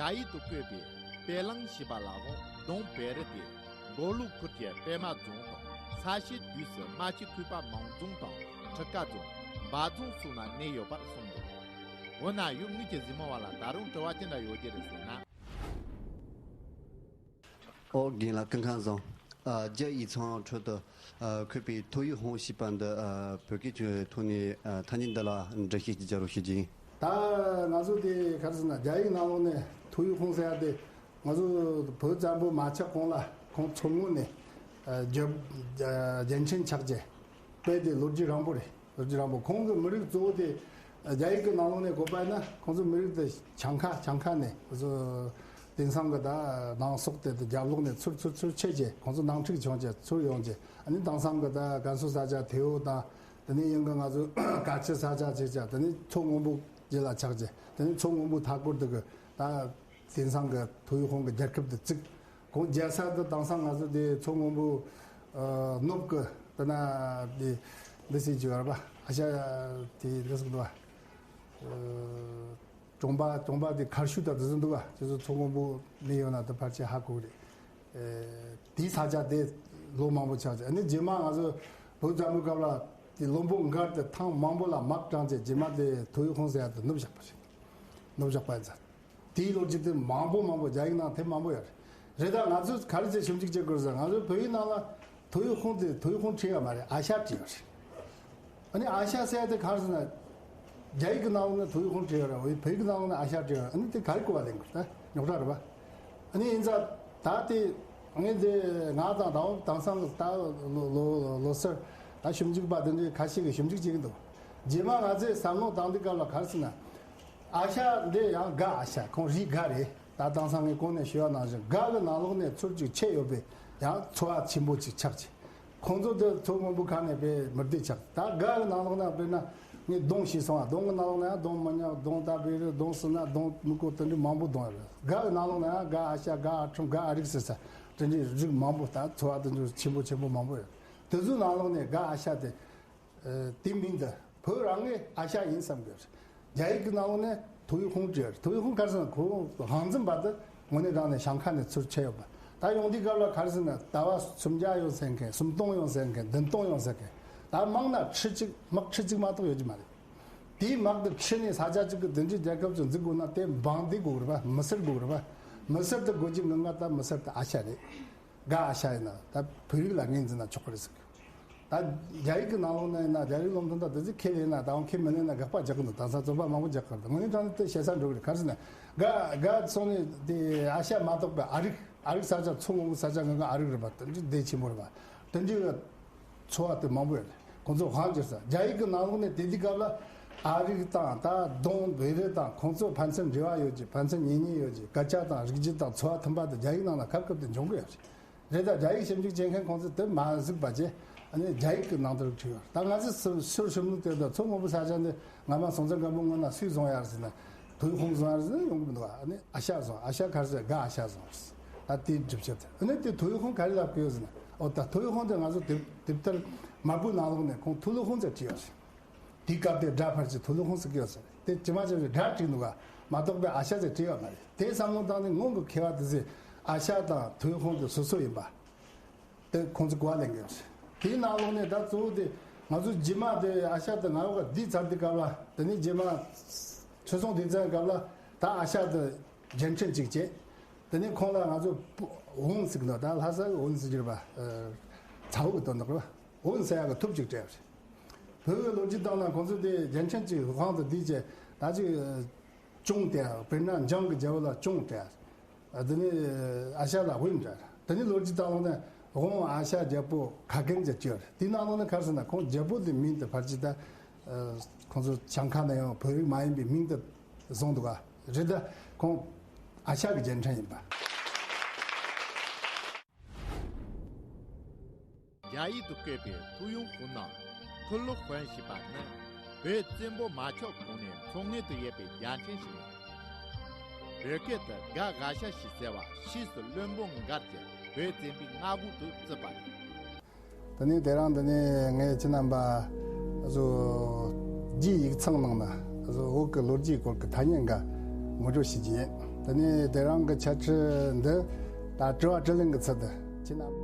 རྒྱ་ཡིག་ཏུ་བཀོད་པའི་པེ་ལང་ཞེས་པ་ལ་དབང་གདོང་བེ་རི་སྟེ། མགོ་ལོག་ཁུལ་གྱི་པད་མ་རྫོང་དང་ས་གཞི་དུས་སུ་རྨ་ཆུ་ཁུལ་པ་མང་རྫོང་དང་ཁྲི་ཀ་རྫོང་འབའ་རྫོང་སོགས་ན་གནས་ཡོད་པར་གསུངས་འདུག་འོ་ན་ཡུལ་དངོས་ཀྱི་གཟིགས་མོ་བ་ལ་ད་རུང་དྲི་བ་ཅི་འདྲ་ཡོད་ཀྱི་རེད་ཟེར་ན། ཨོ་རྒན་ལགས་སྐུ་ཁམས་བཟང་། ཨ་རྒྱ་ཡིག་ཚང་ཁྲོད་དུ་ཨ་འཁོད་པའི་ཐོ་ཡིག་ཧོང་ཞེས་པ་འདི་ཨ་བོད་སྐད་ཀྱི་ཐོག་ནས་ཨ་ཐ་སྙད་འདི་ལ་འགྲེལ་བཤད་ཅིག་རྒྱག་རོགས་ཞུ་རྒྱུ་ཡིན། ད་ང་ཚོ་དེ་ག་རེ་ཟེར་ན་རྒྱ་ཡིག་ནང་ལོགས་ནས་ཐོ་ཡིག་ཧོང་ཟེར་ཡ་དེ་ང་ཚོ་བོད་བཙན་པོ་མ་ཆགས་གོང་ལ་ཁོང་མཚོ་སྔོན་ནས་ཨ་རྒྱལ་ཨ་རྒྱལ་ཕྲན་ཆགས་རྗེས་སྤེལ་ཏེ་ལོ་རྒྱུས་རིང་པོ་རེད། ལོ་རྒྱུས་རིང་པོ། ཁོང་གི་མི་རིགས་གཙོ་བོ་དེ་རྒྱ་ཡིག་གི་ནང་ལོགས་ནས་བཀོད་པ་ཡིན་ན་ཁོང་ཚོ་མི་རིགས་དེ་བྱང་ཁ་བྱང་ཁ་ནས་ཁོང་ཚོ་དེང་སང་གི་ད་ནང་སོག་དེ་དེ་རྒྱབ་ལོགས་ནས་ཚུར་ཚུར་ཚུར་ཆད་རྗེས་ཁོང་ཚོ་ནང་འཁྲུག་བྱུང་རྗེས་ཚུར་ཡོང་རྗེས་ཨ་ནི་དེང་སང་གི་ད་ཀན་སུའུ་ས་ཆ་ཐེ་བོ་དང་དེ་ནས་ཡིན་གི་ང་ཚོ་ཀ་ཆི་ས་ཆ་བྱས་བྱས་དེ་ནས་མཚོ་སྔོན་པོ་རྗེས་ལ་ཆགས་རྗེས་དེ་ནས་མཚོ་སྔོན་པོའི་མཐའ་སྐོར་དེ་གི་ད་དེང་སང་གི་ཐོ་ཡིག་ཧོང་གི་རྒྱལ་ཁབ་དེ་བཙུགས། ཁོང་རྒྱལ་ས་དུ་དེང་སང་ང་ཚོ་དེ་མཚོ་སྔོན་པོ་ནུབ་ཀྱི་དེ་ན་དེ་འདི་སྲིད་ཀྱི་བར་པ་ཨ་ཤ་དེ་འདི་སྲིད་དུ་བ། གྲོང་པ་གྲོང་པ་དེ་མཁར་ཤུལ་དང་དེ་ཚོ་འདུག་བ། དེ་ཚོ་མཚོ་སྔོན་པོ་གནས་ཡོད་ན་དེ་ཕལ་ཆེར་ཧ་གོ་གི་རེད། དེའི་ས་ཆ་དེ་ལོ་མང་པོ་ཆགས་ཀྱི། ཨ་ནི་རྗེས་མ་ང་ཚོ་བོད་མཚོ་སྔོན་སྐབས་ལ་དེ་བློན་པོ་མགར་དེ་ཐང་མང་པོ་ལ་དམག་དྲངས་ཏེ་རྗེས་མ་དེ་ཐོ་ཡིག་ཁོངས་ཟེར་ཡ་དེ་ནུབ་བཞག་པ་རེད། ནུབ་བཞག་པ་ཡིན་ཙང་། དེའི་ལོ་རྒྱུས་དེ་མང་པོ་མང་པོ་རྒྱ་ཡིག་ནང་དེབ་མང་པོ་ཡོད་རེད། རེད། ད་ང་ཚོས་ག་རེ་བྱས་ཞིབ་འཇུག་བྱེད་དགོས་ཟེར། ང་ཚོའི་བོད་ཡིག་ནང་ལ་ཐོ་ཡིག་ཁོངས་དེ་ཐོ་ཡིག་ཁོངས་བྲིས་ཡོད་མ་རེད། ཨ་ཤ་བྲིས་ཡོད་རེད། ཨ་ནི་ཨ་ཤ་ཟེར་ཡ་དེ་ག་རེ་ཟེར་ན། རྒྱ་ཡིག་གི་ནང་ལོགས་ནས་ཐོ་ཡིག་ཁོངས་བྲིས་ཡོད་རེད། བོད་ཡིག་ནང་ལོགས་ནས་ཨ་ཤ་བྲིས་ཡོད་རེད། ཨ་ནི་དེ་ག་རེ་གོ་བ་ལེན་དགོས། ད་རྙོག་དྲ་རེད་པ། ཨ་ནི་ཡིན་ཙང་ད་དེ་ངས་དེ་ང་དང་ད་དེང་སང་གི་ད་ལོ་ལོ་ལོ་སར་ད་ཞིབ་འཇུག་པ་དེ་འདྲའི་ཁ་ཤས་ཀྱིས་ཞིབ་འཇུག་བྱེད་ཀྱི་འདུག་རྗེས་མ་ང་ཚོས་བསམ་བློ་བཏང་དུས་སྐབས་ལ་ག་རེ་ཟེར་ན། ཨ་ཤ་འདི་ཡང་དགའ་ཨ་ཤ། ཁོང་རིགས་དགའ་རེད། ད་དེང་སང་ངས་གོང་ནས་ཞུས་པ་ནང་བཞིན་དགའ་གི་ནང་ལོགས་ནས་ཚུར་ཅིག་ཆད་ཡོད་པའི་ཡང་ཚོ་བ་ཆེན་པོ་ཅིག་ཆགས་ཀྱི། ཁོང་ཚོ་དེ་མཚོ་སྔོན་པོ་ཁ་ནས་དཔེ་མི་བདེ་ཆགས། ད་དགའ་གི་ནང་ལོགས་ན་དཔེར་ན་ངས་གདོང་ཤེས་སོང་ང་། གདོང་གི་ནང་ལོགས་ན་ཡང་གདོང་མི་ཉག་གདོང་ད་བེ་རི་གདོང་སི་ན་གདོང་མི་གོ་དེ་འདྲ་མང་པོ་གདོང་ཡོད་རེད། དགའ་གི་ནང་ལོགས་ན་ཡང་དགའ་ཨ་ཤ་དགའ་ཨ་ཁྲུང་དགའ་ཨ་རིག་ཟེར་ས་དེ་འདྲའི་རིགས་མང་པོ། ད་ཚོ་བ་དེ་འདྲ་ཆེན་པོ་ཆེན་པོ་མང་པོ་ཡོད། དེ་ཚོའི་ནང་ལོགས་ནས་དགའ་ཨ་ཤ་དེ། ཨ། དེ་མིང་དེ་བོད་རང་ངས་ཨ་ཤ་ཡིན་བསམ་གི་རེད། རྒྱ་ཡིག་གི་ནང་ལོགས་ནས་ཐོ་ཡིག་ཁོངས་བྲིས་ཡོད་རེད། ཐོ་ཡིག་ཁོངས་ག་རེ་ཟེར་ན་ཁོ་དབང་འཛིན་པ་དེ་དངོས་གནས་དྲང་གནས་ཞིང་ཁ་ནས་ཚུར་ཆད་ཡོད་པ། ད་ཡོང་དུས་སྐབས་ལ་ག་རེ་ཟེར་ན་ཟླ་བ་སུམ་བརྒྱ་ཡོང་ཟེར་མཁན། སུམ་སྟོང་ཡོང་ཟེར་མཁན། བདུན་སྟོང་ཡོང་ཟེར་མཁན། ད་མང་ན་ཁྲི་གཅིག་དམག་ཁྲི་གཅིག་མ་གཏོགས་ཡོད་ཀྱི་མ་རེད། དེའི་དམག་དེ་ཁྲིད་ནས་ས་ཆ་གཅིག་གི་བདེ་འཇགས་རྒྱལ་ཁབ་ཅིག་འཛུགས་དགོས་ན་དེ་འབངས་དེ་དགོས་རེད་པ། མི་སེར་དགོས་རེད་པ། མི་སེར་དེ་དགོས་ཀྱི་མིན་ན་ད་མི་སེར་དེ་ཨ་ཤ་རེད། དགའ་ཨ་ཤ་ཡིན་ན་ད་བོད་ཡིག་ལ་ངོས་འཛིན་ན་ཆོག་གི་རེད་ཟེར་གི། ད་རྒྱ་ཡིག་གི་ནང་ལོགས་ན་ཡིན་ན། རྒྱ་ཡིག་སློབ་ཐོན་དང་དེ་ཚོས་ཁས་ལེན་ན་ད་འོང་ཁས་མི་ལེན་ན་དགག་པ་རྒྱག་གི་འདུག་ད་ས་རྩོད་པ་མང་པོ་རྒྱག་གི་འདུག་དངོས་གནས་དྲང་གནས་དེ་བཤད་ས་འགྲོ་གི་རེད། ག་རེ་ཟེར་ན་དགའ་དགའ་སོང་ནས་དེ་ཨ་ཤ་མ་གཏོགས་པའི་ཨ་རིག་ཨ་རིག་ས་ཆ་མཚོ་སྔོན་པོ་ས་ཆ་ངོས་ཀྱི་ཨ་རིག་རེད་པ། དེ་འདྲའི་སྡེ་ཆེན་པོ་རེད་པ། དེ་འདྲའི་ཚོ་བ་དེ་མང་པོ་ཡོད་རེད། ཁོང་ཚོ་དབང་བསྒྱུར་ས། རྒྱ་ཡིག་གི་ནང་ལོགས་ནས་དེ་དུས་སྐབས་ལ་ཨ་རིག་དང་ད་གདོང་བེ་རི་དང་ཁོང་ཚོ་ཕན་ཚུན་འབྲེལ་བ་ཡོད་ཀྱི། ཕན་ཚུན་གཉེན་ཉེ་ཡོད་ཀྱི། སྐད་ཆ་དང་རིག་གཞི་དང་ཚོ་བ་མཐུན་པ་དེ་རྒྱ་ཡིག་ནང་ལ་སྐབས་སྐབས་དེ་འབྱུང་གི་ཡོད་རེད། རེད། ད་རྒྱ་ཡིག་ཞིབ་འཇུག་བྱེད་མཁན་ཁོང་ཚོས་དེ་མ་གཟིགས་པ་བྱས། ཨ་ནི་རྒྱ་ཡིག་གི་ནང་དུ་བྲིས་ཡོད། ད་ང་ཚོས་ཟུར་ཟུར་ཞིབ་ནི་དེ་ད་མཚོ་སྔོན་པོ་ས་ཆ་འདི་ང་མ་སྲོང་བཙན་སྒམ་པོ་སྔོན་ན་སུས་བཟུང་ཡར་ཟེར་ན། ཐོ་ཡིག་ཁོངས་བཟུང་ཡར་ཟེར་ན་ཡོང་གི་མི་འདུག་ཨ་ནི་ཨ་ཤ་བཟུང་། ཨ་ཤ་ག་རེ་ཟེར། དགའ་ཨ་ཤ་བཟུང་། ད་དེའི་སྒྲུབ་བྱེད་དེ། ཨ་ནི་དེ་ཐོ་ཡིག་ཁོངས་ག་རེ་ལབ་ཀྱི་ཡོད་ཟེར་ན། ཨོ་ད་ཐོ་ཡིག་ཁོངས་དེ་ང་ཚོ་དེབ་དེབ་ཐེར་དམར་པོའི་ནང་ལོགས་ནས་ཁོང་ཐོ་ལི་ཧོན་ཟེར་བྲིས་ཡོད་ཟེར། དེའི་སྐབས་དེ་སྒྲ་ཕལ་ཆེར་ཐོ་ལི་ཧོན་ཟེར་གྱི་ཡོད་ཟེར། དེ་ཇི་མ་ཇི་བཞིན་སྒྲ་བྲིས་འདུག་ག་མ་གཏོགས་པའི་ཨ་ཤ་ཟེར་བྲིས་ཡོད་མ་རེད། དེ་བསམ་བློ་བཏང་ནས་སྔོན་གྱི་མཁས་པ་དེ་ཚོས་ཨ་ཤ་དང་ཐོ་ལི་ཧོན་དེ་སོ་སོ་ཡིན་པ་དེ་ཁོང་ཚོས་གོ་བ་ལེན་གྱི་ཡོད་ཟེར། དེའི་ནང་ལོགས་ནས་ད་གཙོ་བོ་དེ་ང་ཚོ་རྗེས་མ་དེ་ཨ་ཤ་དེ་ང་ཡོག་ག་བསྡུས་ཚར་དུས་སྐབས་ལ། དེ་ནས་རྗེས་མ་ཆོས་སྲུང་སྡེ་ཚན་སྐབས་ལ་ད་ཨ་ཤ་དེ་རྒྱལ་ཕྲན་གཅིག་བྱས། དེ་ནས་ཁོང་ལ་ང་ཚོ་ཝུན་ཟེར་གི་འདུག་ད་ལྷ་ས་གི་ཝུན་ཟེར་གྱི་རེད་པ། ཚ་བོ་གི་དོན་དག་རེད་པ། ཝུན་ཟེར་ཡག་གི་ཐུབ་ཅིག་སྤྲད་པ་རེད། བོད་ཀྱི་ལོ་རྒྱུས་སྟེང་ན་ཁོང་ཚོ་དེ་རྒྱལ་ཕྲན་གཅིག་དབང་དུ་བསྡུས་བྱས། ད་ཅིག་ཅུང་སྤྲད། དཔེར་ན་འཇང་གི་རྒྱལ་པོ་ལ་ཅུང་སྤྲད། དེ་ནས་ཨ་ཤ་ལ་ཝུན་སྤྲད། དེ་ནས་ལོ་རྒྱུས་སྟེང་ལོགས་ནས་ཝུན་ཨ་ཤ་རྒྱལ་པོ་ཁ་རྒན་ཟེར་གྱི་ཡོད་རེད། དེའི་ནང་ལོགས་ནས་ག་རེ་ཟེར་ན་ཁོང་རྒྱལ་པོ་དེ་མིང་དེ་ཕལ་ཆེར་ད་ཁོང་ཚོ་ཞིང་ཁ་ནས་ཡང་བོད་རིགས་མ་ཡིན་པའི་མིང་དེ་བཟུང་འདུག་ག་རེད། ད་ཁོང་ཨ་ཤ་གི་རྒྱལ་ཕྲན་ཡིན་པ། རྒྱ་ཡིག་ཏུ་བཀོད་པའི་ཐུ་ཡུང་ཧུན་ནམ་ཐུ་ལུ་ཧོན་ཞེས་པ་ནི་བོད་བཙན་པོ་མ་ཆགས་གོང་ནས་མཚོ་སྔོན་དུ་ཡོད་པའི་རྒྱལ་ཕྲན་ཞིག་ཡིན། བོད་སྐད་དུ་དགའ་ཨ་ཤ་ཞེས་ཟེར་བ་ཕྱིས་སུ་བློན་པོ་མགར་གྱིས་བོད་བཙན་པོའི་མངའ་འོག་ཏུ་བརྩིས་པ་རེད། དེ་ནས་དེ་རིང་འདི་ནས་ངས་ཁྱེད་རྣམ་པ་བཟོ་རྒྱའི་ཡིག་ཚང་ནང་ན་བཟོ་བོད་ཀྱི་ལོ་རྒྱུས་སྐོར་གྱི་ཐ་སྙད་འགའ་ངོ་སྤྲོད་ཞུ་རྒྱུ་ཡིན། དེ་ནས་དེ་རིང་གི་འཆད་ཁྲིད་འདི་ད་དྲི་བ་དྲིས་ལན་གྱི་ཚུལ་དུ་ཁྱེད་རྣམ།